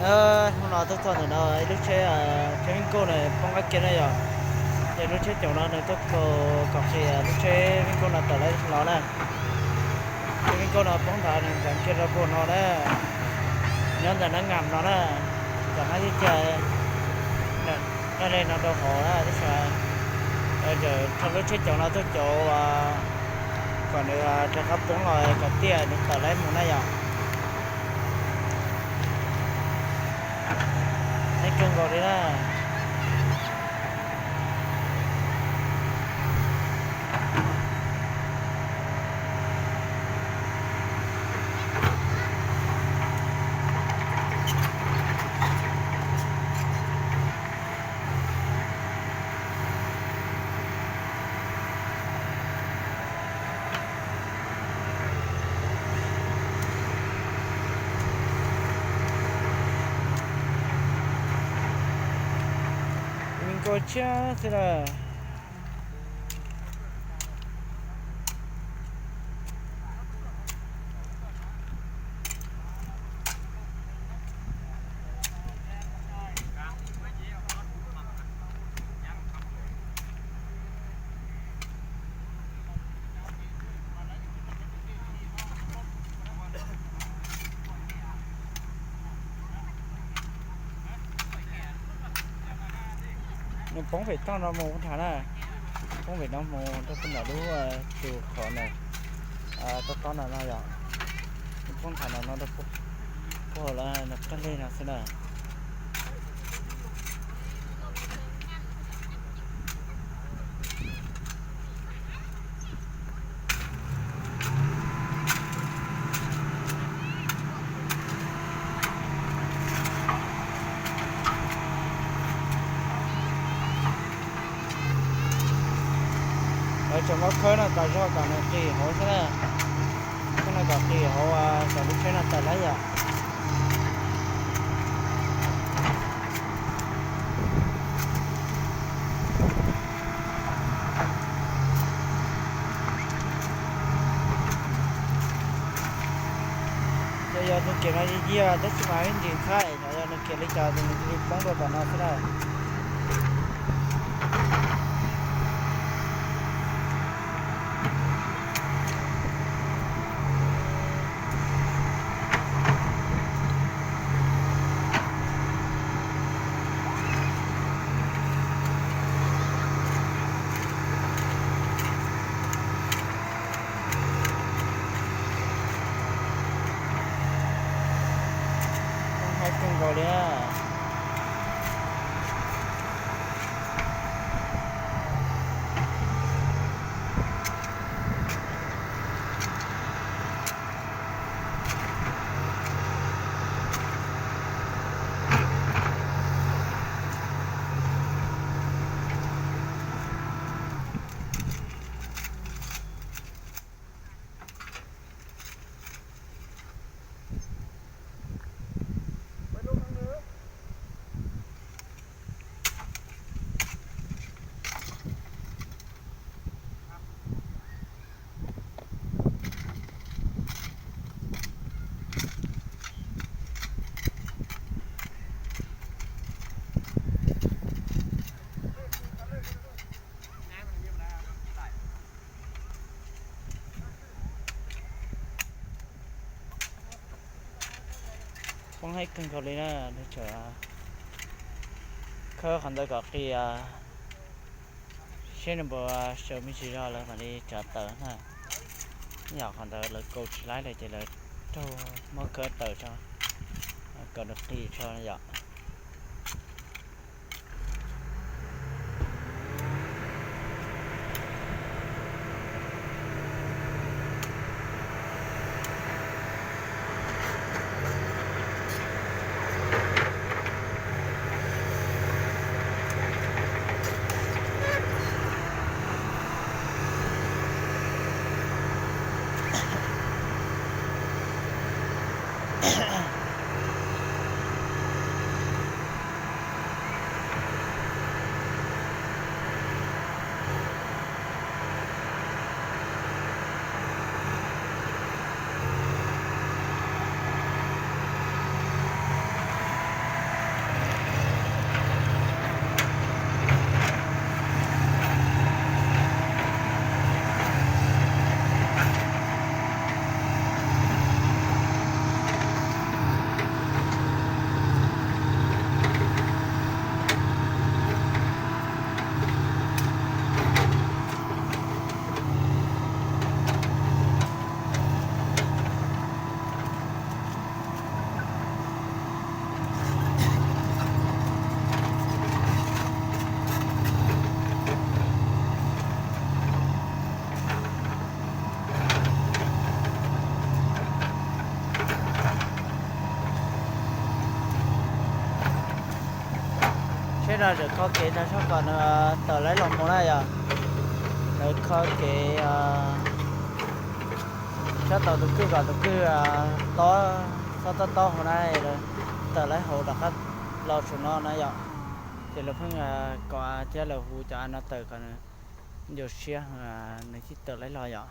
Hnub no tuaj txog ntawm no ib lub tsheb, tsheb Vij Nkauj no poob qab kiag na yom. Ces lub tsheb caum no nws tuaj kom qis lub tsheb Vij Nkauj no tawm lawm los na. Tsheb Vij Nkauj no poob nthav nws ntxeev kiag rau puag no na. Nyob ntawm Nab Ngam no na, ntawm Nab Tij Ca, nab le no rau hauv na tab sis tso lub tsheb caum no tuaj caum kom nws rov qab poob los kom tiaj nws tawm lawm mus na yom. Heev kawg nkaus li na. Vij Nkauj tshiab xwb na. Nws poob pem toj no mus ua nrad na, poob pem no mus rau puag nram lub tus qhov ntawd, tob tob no no yom. Nws poob nram no no rau puag lawm nws qab leg no xwb na. Lawv tseem muab khawb no tas zog kom nws qis hauv xwb na. Khawb no kom qis hauv kom lub tsheb no tawm lawm yom. Ces yog nws kiam no yig yig tab sis mas ib ntsis ntxhab, yog nws kiam li cas ces nws cia li poob rau tom no xwb na. Poob heev kawg nkaus li na. Poob heev kawg nkaus li na, nws tseem khawb qhov ntawd kom qis, seb nws puas sawv me ntsis zog lawv mam li tsav tawm na. Yog qhov ntawd lawv kaus tsis laib lawm ces lawv raug muab khawb tawm tso, kom nws qis tso yom. Lawv kho kev tag sab kom nws tawm laib los mus na yom. Lawv kho kev sab tau tus kwj kom tus kwj tob, txhob tob tob hauv na, tawm laib hauv rov qab los saum no na yom. Ces lawv pheej kom thiab lawv hu cov av no tawm kom nws ncua siab, nws thiaj tawm laib los yom.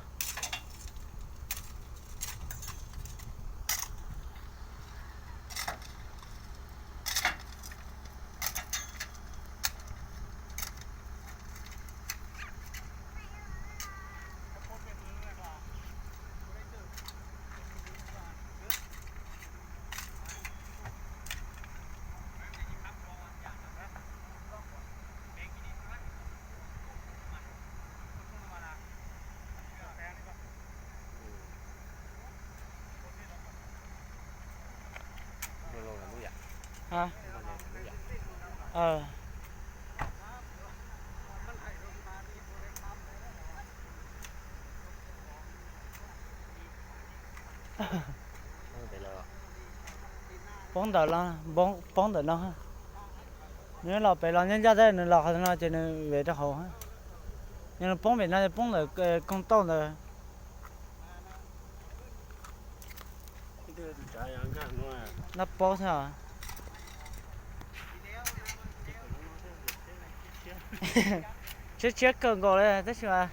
Poob ntawm, poob ntawm no. Nws los pem los nyob ncaj thiab, nws los qhov no ces nws vev rau hauv. Yog nws poob pem no, poob ntawm koog tauj ntawd. Nab paub thiab. Tshiab tshiab kawg nkaus li tab sis mas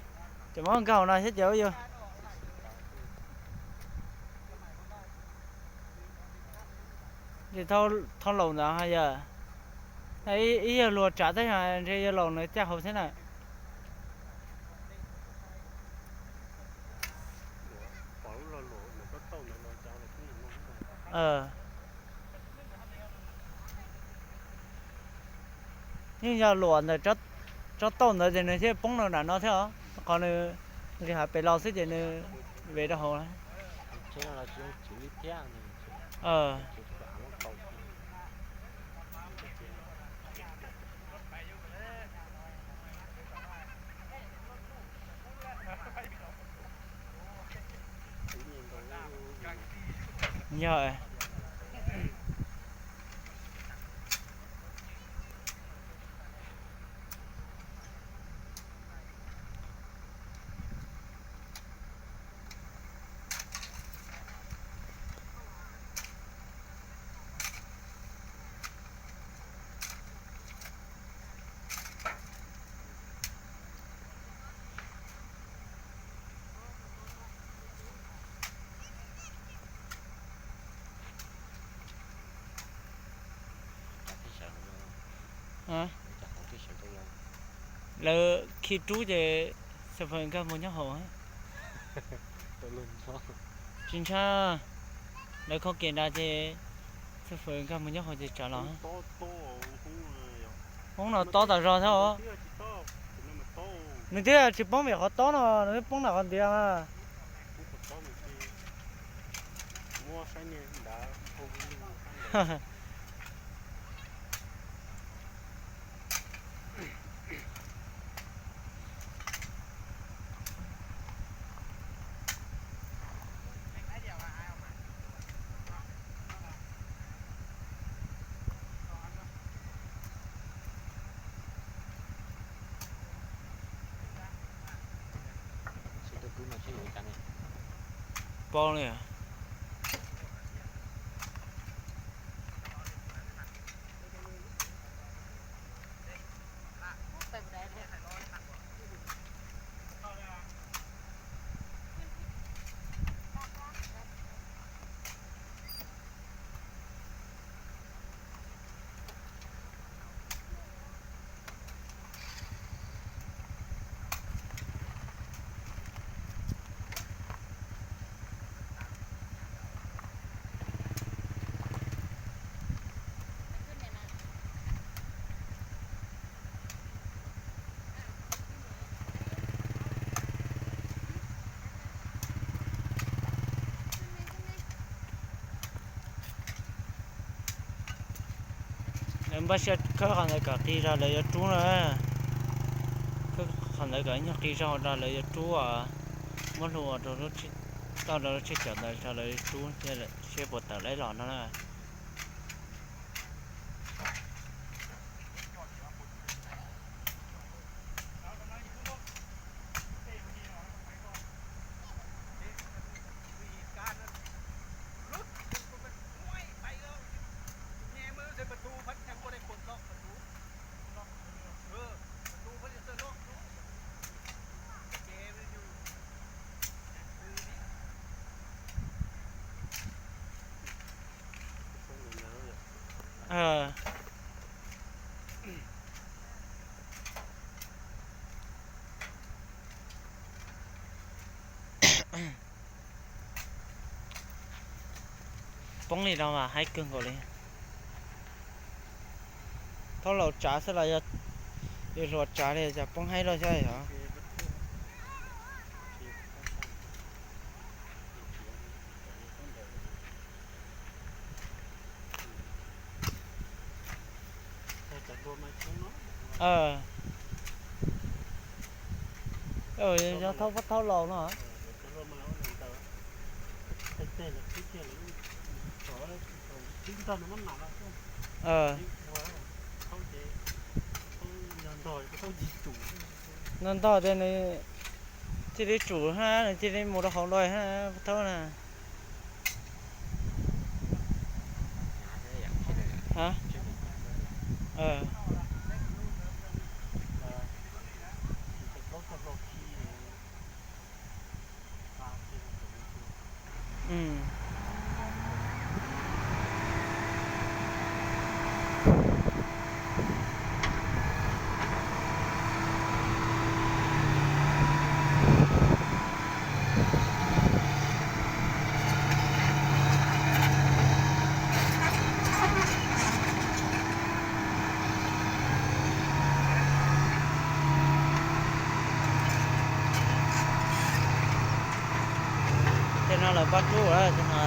cov muab nkaug no thiab ces ua yus. Ces thauj laus ntawd yog ib yawg luag tsam tab sis ntshe yawg laus nws caj hauv thiab na. Yeej yog luam ntawm tsob tauj ntawd ces nws thiaj poob rau nram no thiab os, qhov nws nqis hav pem los xwb ces nws vev rau hauv. Yog. Lawv khi rub ces xab fawm nkag mus nyob hauv. Tsis ntshai, lawv kho kiag nrad ces xab fawm nkag mus nyob hauv ces tsam los. Hoob no tob tas zog thiab os. Nws twb tsis poob vim qhov tob no, nws twb poob nram qhov ntiav mas. Paub li. Lawv npaj siab khawb qhov ntawd kom qis zog lawv yuav rub na. Khawb qhov ntawd kom ib nyuag qis zog rau lawv yuav rub os. Muab hlua rau lub tsheb, tau rau lub tsheb cawv ntawd rau lawv yuav rub thiab seb puas tawm laib los no na. Ag, poob li no mas haib kawg nkaus li. Thaub laus tsav xwb los yog hluas tsav li cas poob haib luaj thiab os. Yog thaub pab thaub laus no. Ntog ntog tias nws cia li tsum hab, nws cia li mus rau hauv lawm hab, pab thaub na. Tej no lawv pab rub, tej no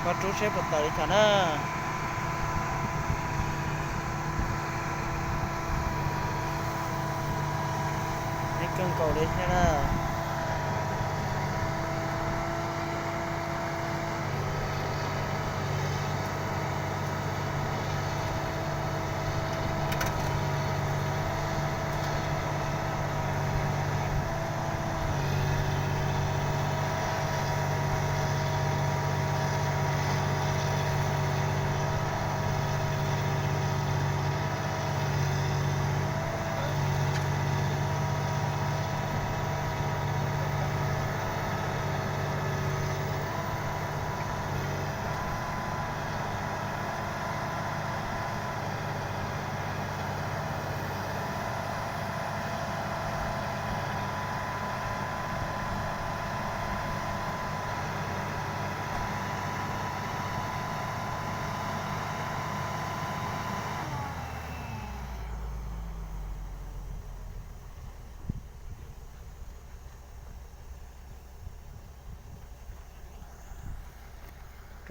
pab rub seb puas tawm li cas na. Haib kawg nkaus li thiab na.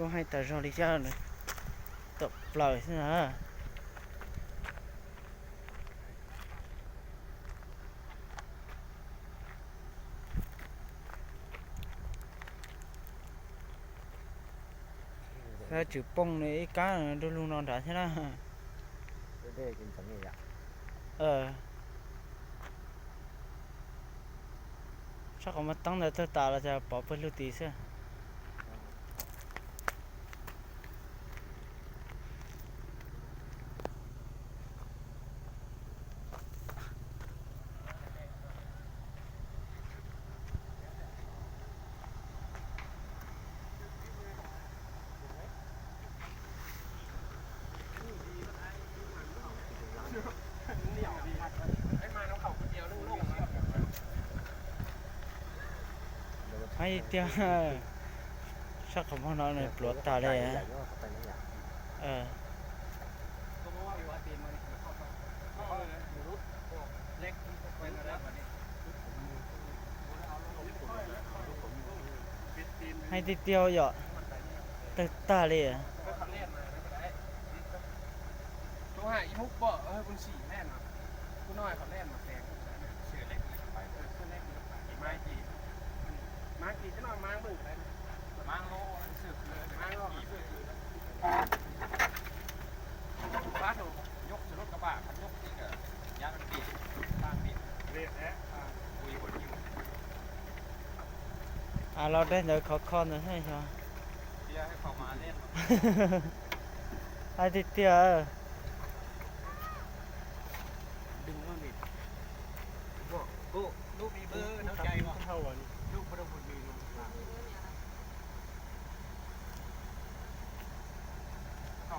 Rub haib tas zog li thiab, tawm plaws xwb na. Xav tsum poob li ib kab nrug lug no nrad thiab na. Sab qhov muag teeb ntawd tawg tas los cas pov pawg lug tid xwb. Haib tiag, sab qhov muag no nws pluav tag li. Haib tiag tiag yom, tawg tag li. Av los dej ntawd khov kho ntawd xwb. Haib tiag tiag.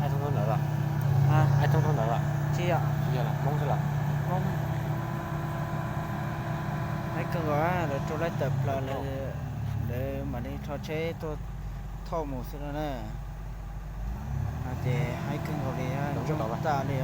Ai thoob thoob ntawd los? Ai thoob thoob ntawd los? Tsis yog. Tsis yog los, Hmoob xwb los? Hmoob. Haib kawg nkaus, lawv rau laib tawm plaws, lawv mam li rho tsheb tuaj thauj mus xwb no na. Ces haib kawg nkaus li, ntsoog tas li.